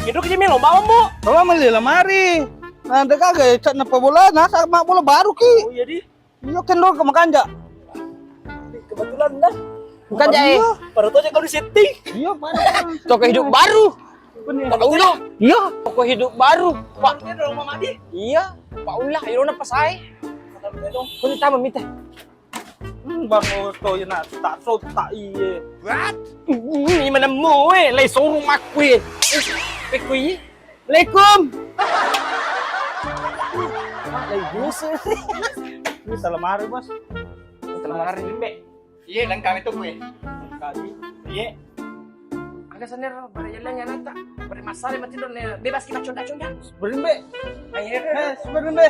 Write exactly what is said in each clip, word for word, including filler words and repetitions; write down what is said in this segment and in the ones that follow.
Itu kejam lo bawa, Bu. Coba meli lemari. Nah, dekat ga cak napa bola, nasa mak bola baru ki. Oh, iya di. Iya, kendor ke makanja. Kebetulan dah. Makanja, eh. Iya. Baru tuh aja kalau setting. Iya, mana? Toko hidup baru. Bener. Pak Ulah. Iya, toko hidup baru. Pak. Iya, Pak Ulah, ayo na pasai. Kau ni tamu mita. Hmm, Bang Oto, ya nak tak so tak iye. What? Ini mana mu, eh? Lai sorong aku, eh. Eh, ku iye. Assalamualaikum. Lai Yusuf. Ini salamari, Bos. Salamari. Limbe. Iye, lengkap itu kue. Kali. Iye. Aga sanero, bare jalan ya nata. Bare masalah mati don, eh, bebas kita conda-conda. Berimbe. Ayo. Eh, berimbe.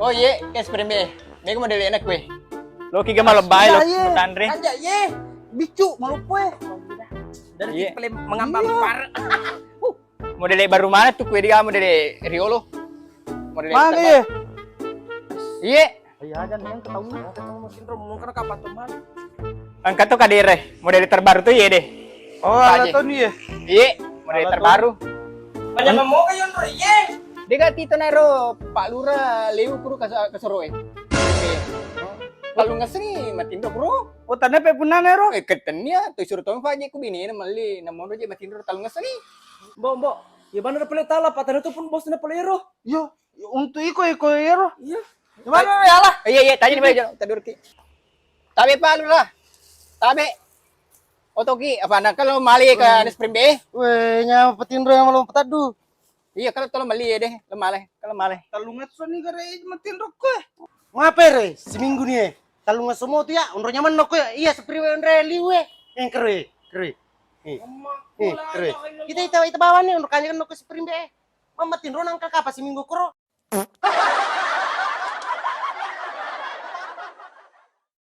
Oh, iye, guys, berimbe. Mega model enak kue. Lo kiga malam bae lo, iya, tanre. Anja, iye. Bicu, malupo, eh. Dari, iye, pele mengambang. Iya. Par. Model baru mana tuh kue dia, model Riolo. Model mana, iye? Iye. Iya, aja nih, yang ketahuan. Yang ketahuan Mas Indro, mungkin kapan tuh, Mas? Engka to kadere, model terbaru to iye de. Oh, ala to ni iye. Iye, model terbaru. Banyak memoka yo, Ndro, iye. De ga tito naro Pak Lurah lewu kuru kasoro e. Talung ngaseng ni Matindro kuru. Oh, tane pe punna naro. Eh, ketennia to isuro to faje ku bini na mali, na mono je Matindro talung ngaseng ni. Mbok, mbok. Iya bana pale tala, patana tu pun bos na pale ro. Yo, untuk iko, iko ero. Iya. Gimana, ya lah? Iya, iya, tanya nih, Pak, tadur ki. Tabe, Pak Lurah. Tabe. Otoki, apa nak kalau mali ke Anis Primbe? Weh, nya Patindro yang malu pataddu. Iya, kalau tolong mali ya deh, lo male, kalau male. Talung ngaseng ni gare Matindro ko. Ngape re? Seminggu ni, eh. Talung ngaseng mo tu ya, onro nyaman no ko ya. Iya, sepriwe onre liwe. Eh, kere, kere. Eh. Eh, kere. Kita, kita, kita bawa ni, onro kanya no ko Spring Bay. Mama Tinro nangka kapa seminggu koro.